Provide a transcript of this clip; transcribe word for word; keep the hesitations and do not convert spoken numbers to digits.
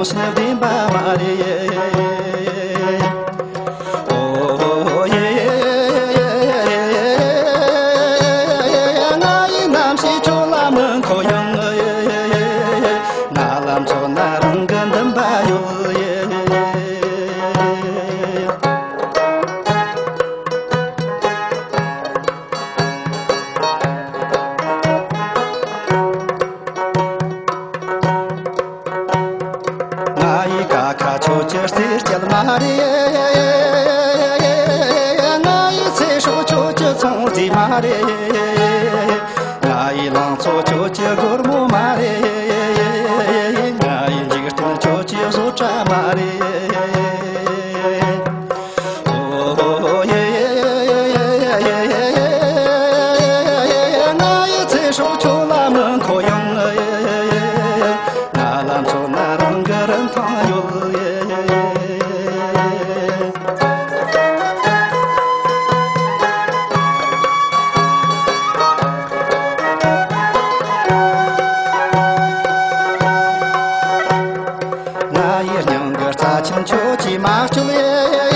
ཕྱིར་བདེན་པ་མ་རེད། ཨོ་ཡེ། ང་ཡི་རྣམ་ཤེས་ཁྱོད་ལ་མི་མཁོ་ཡང་། ང་ལ་མཚོན་ན་རང་གི་འདུན་པ་ཡོད། ང་ཡི་ཀ་ཁ་ཁྱོད་ཀྱི་རྩེད་སྤྱད་མ་རེད། ང་ཡི་ཚེ་སྲོག་ཁྱོད་ཀྱི་ཚོང་རྫས་མ་རེད། ང་ཡི་ལང་ཚོ་ཁྱོད་ཀྱི་སྒོར་མོ་མ་རེད། ང་ཡི་འཇིག་རྟེན་ཁྱོད་ཀྱི་བཟོ་གྲྭ་མ་རེད། ང་ཡི་ཚེ་སྲོག་ཁྱོད་ལ་མི་མཁོ་ཡང་། ང་ལ་མཚོན་ན་རང་གི་རིན་ཐང་ཡོད། ང་ཡི་སྙིང་གི་རྩ་ཆེན་ཁྱོད་ཀྱིས་མ་བསྐྱུར།